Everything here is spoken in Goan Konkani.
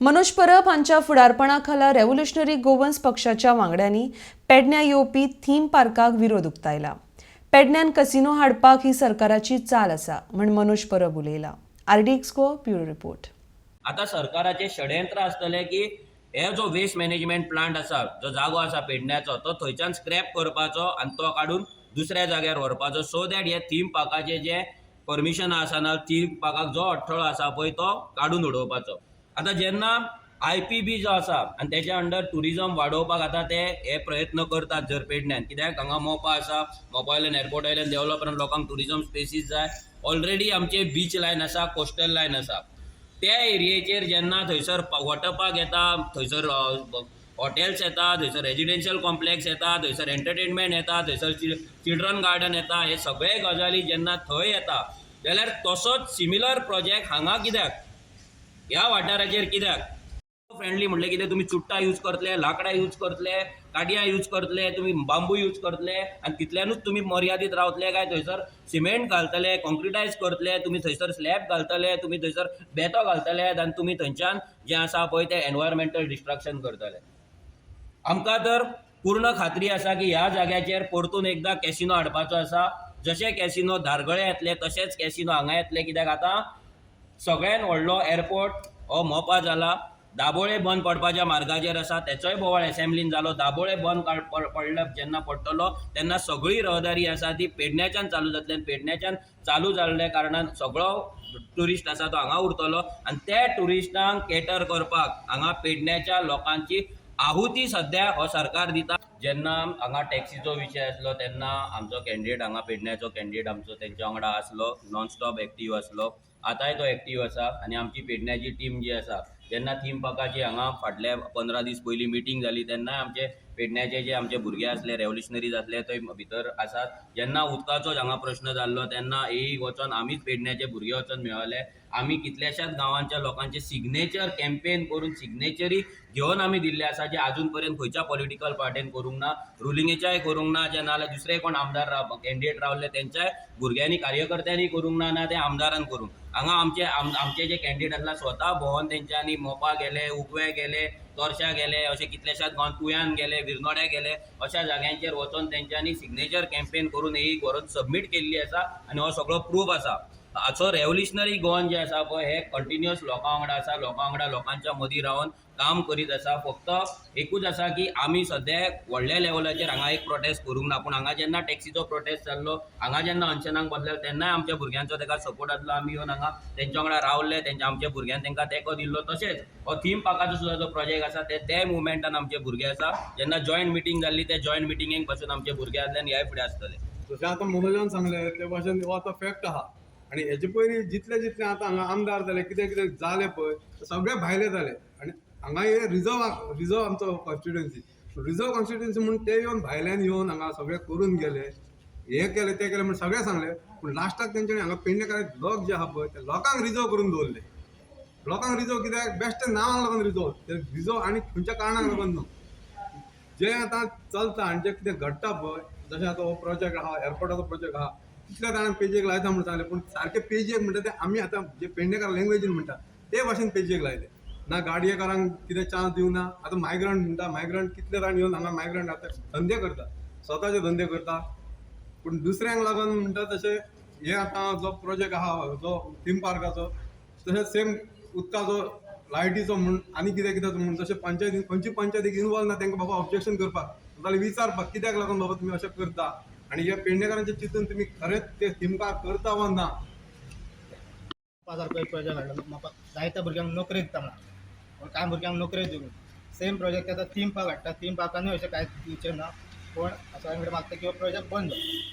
मनोज परब हांच्या फुडारपणा रेव्होल्युशनरी गोवन्स पक्षाच्या वांगड्यांनी पेडण्यां येवपी थीम पार्काक विरोध उक्तायला. पेडण्यान कसिनो हाडपाक ही सरकाराची चाल आसा म्हण मनोज परब उलयला. RDX Goa, bureau report. आतां सरकाराचें षडयंत्र आसतलें की हे जो वेस्ट मॅनेजमेंट प्लांट आसा, जो जागो आसा पेडण्याचो, तो थंयच्यान स्क्रॅप करपाचो आनी तो काडून दुसऱ्या जाग्यार व्हरपाचो, सो that हे थीम पार्काचें जें परमिशन आसा ना, थीम पार्काक जो अडथळो आसा पळय, तो काडून उडोवपाचो. आतां जेन्ना आयपीबी जो आसा आनी तेच्या अंडर ट्युरिजम वाडोवपाक आतां ते हे प्रयत्न करतात जर पेडण्यान, कित्याक हांगा मोपा आसा, मोपा वयल्यान एअरपोर्टा वयल्यान डेवलप, लोकांक ट्युरिजम स्पेसीस जाय. ऑलरेडी आमचे बीच लायन आसा, कोस्टल लायन आसा. त्या एरियेचेर जेन्ना थंयसर वॉटर पार्क येता, थंयसर हॉटेल्स येता, थंयसर रेजिडेन्शियल कॉम्प्लेक्स येता, थंयसर एंटरटेनमेंट येता, थंयसर चिल्ड्रन गार्डन येता, हे सगळे गजाली जेन्ना थंय येता जाल्यार तसोच सिमिलर प्रोजेक्ट हांगा कित्याक, ह्या वाठाराचेर कित्याक? फ्रेंडली म्हणलें कितें? तुमी चुट्टां यूज करतले, लांकडां यूज करतले, काडयां यूज करतले, तुमी बांबू यूज करतले आनी तितल्यानूच तुमी मर्यादीत रावतले काय थंयसर सिमेंट घालतले, कॉन्क्रिटायज करतले, तुमी थंयसर स्लॅब घालतले, तुमी थंयसर बेतो घालतले आनी तुमी थंयच्यान जें आसा पळय तें एनवायरमेंटल डिस्ट्रक्शन करतले? आमकां तर पूर्ण खात्री आसा की ह्या जाग्याचेर परतून एकदां कॅसिनो हाडपाचो आसा. जशे कॅसिनो धारगळे येतले, तशेंच कॅसिनो हांगा येतले, कित्याक आतां सगळ्यान व्हडलो एअरपोर्ट हो मोपा जाला. दाबोळे बंद पडपाच्या मार्गाचेर आसा. तेचोय बोवाळ एसेंब्लीन जालो. दाबोळे बंद पडलो, जेन्ना पडटलो तेन्ना सगळी रहदारी आसा ती पेडण्याच्यान चालू जातली आनी पेडण्याच्यान चालू जाल्ल्या कारणान सगळो ट्युरिस्ट आसा तो हांगा उरतलो आनी त्या ट्युरिस्टांक केटर करपाक हांगा पेडण्याच्या लोकांची आहुती सद्या हो सरकार दिता. जेन्ना हांगा टॅक्सीचो विशय आसलो तेन्ना आमचो कॅन्डिडेट, हांगा पेडण्याचो कॅन्डिडेट आमचो तेंच्या वांगडा आसलो, नॉन स्टॉप एक्टीव आसलो. आतांय तो एक्टीव आसा आनी आमची पेडण्याची टीम जी आसा, जेन्ना थीम पार्काची हांगा फाटले 15 दीस पयलीं मिटींग जाली तेन्नाय आमचे पेडण्याचे जे आमचे भुरगे आसले, रेव्होल्युशनरीज आसले, थंय भितर आसात. जेन्ना उदकाचो हांगा प्रश्न जाल्लो तेन्ना एईक वचोन आमीच पेडण्याचे भुरगे वचोन मेळले. आमी कितल्याशाच गांवांच्या लोकांचे सिग्नेचर कॅम्पेन करून सिग्नेचरी घेवन आमी दिल्ले आसा, जे आजून पर्यंत खंयच्या पॉलिटिकल पार्टीन करूंक ना, रुलिंगेच्याय करूंक ना, जे नाजाल्यार दुसरे कोण आमदार कॅन्डिडेट रावले तेंच्याय भुरग्यांनी, कार्यकर्त्यांनी करूंक ना, ना ते आमदारान करूंक. हांगा आमचे जे कॅन्डिडेट आसला, स्वता भोंवन तेंच्यांनी मोपा गेले, उगवे गेले, तोरशा गेले, अशे कितल्याशाच गांवांत, तुयान गेले, विर्नोड्या गेले, अशा जाग्यांचेर वचोन तेंच्यांनी सिग्नेचर कॅम्पेन करून एईक व्हरून सबमीट केल्ली आसा आनी हो सगळो प्रूफ आसा. सो रेव्होल्युशनरी गोवन जे आसा पळय, हे कंटिन्युअस लोकां वांगडा आसा, लोकां वांगडा, लोकांच्या मदीं रावन काम करीत आसा. फक्त एकूच आसा की आमी सद्या व्हडल्या लेवलाचेर हांगा एक प्रोटेस्ट करूंक ना, पूण हांगा जेन्ना टॅक्सीचो प्रोटेस्ट जाल्लो, हांगा जेन्ना अनशनाक बसले, तेन्नाय आमच्या भुरग्यांचो ताका सपोर्ट आसलो. आमी येवन हांगा तेंच्या वांगडा रावले, तेंच्या आमच्या भुरग्यान तांकां तेंको दिल्लो. तशेंच हो थीम पार्काचो सुद्दां जो प्रोजेक्ट आसा, ते त्या मुवमेंटान आमचे भुरगे आसा. जेन्ना जॉयंट मिटींग जाल्ली, त्या जॉयंट मिटिंगेक पासून आमचे भुरगे आसले आनी ह्याय फुडें आसतले. जशें आतां मनोजान सांगलें ते भाशेन हो आतां फॅक्ट आहा आनी हेजे पयलीं जितले जितले आतां हांगा आमदार जाले, कितें कितें जालें पळय, ते सगळे भायले जाले आनी हांगा हे रिजर्व, रिजर्व आमचो कॉन्स्टिट्युएन्सी, रिजर्व कॉन्स्टिट्युएन्सी म्हूण ते येवन, भायल्यान येवन हांगा सगळें करून गेले. हें केलें, तें केलें म्हूण सगळें सांगलें, पूण लास्टाक तेंच्यांनी हांगा पेडणेकार लोक जे आहा पळय, ते लोकांक रिजर्व करून दवरले. लोकांक रिजर्व कित्याक? बेश्टे नांवांक लागून रिजर्व, ते रिजर्व आनी खंयच्या कारणाक लागून न्हू. जें आतां चलता आनी जें कितें घडटा पळय, जशें आतां हो प्रोजेक्ट आहा, एअरपोर्टाचो प्रोजेक्ट आहा, कितल्या जाणांक पेजेक लायता म्हूण सांगलें, पूण सारकें पेजेक म्हणटा ते आमी आतां जे पेडणेकार लँग्वेजीन म्हणटा ते भाशेन पेजेक लायले ना. गाडयेकारांक कितें चान्स दिवना. आतां मायग्रंट म्हणटा, मायग्रंट कितले जाण येवन हांगा मायग्रंट आतां धंदे करता, स्वताचे धंदे करता, पूण दुसऱ्यांक लागून म्हणटा तशें हे आतां जो प्रोजेक्ट आहा, जो थीम पार्काचो, तशेंच सेम उदकाचो, लायटीचो म्हूण आनी कितें कितें म्हूण, जशें पंचायतीन खंयची पंचायतीक इनवॉल्व ना तांकां बाबा ऑब्जेक्शन करपाक, जाल्यार विचारपाक कित्याक लागून बाबा तुमी अशें करता आनी हे पेडणेकारांचें चिंतून तुमी खरेंच ते थीम पार्क करता वा ना? 5000 रुपया प्रोजेक्ट हाडलो, म्हाका जायत्या भुरग्यांक नोकरी दिता म्हणून, पूण कांय भुरग्यांक नोकरी दिवंक. सेम प्रोजेक्ट आतां थीम पार्क हाडटा, थीम पार्कानूय अशें कांय दिवचें ना. पूण सगळ्यां कडेन मागता की हो प्रोजेक्ट बंद जावं.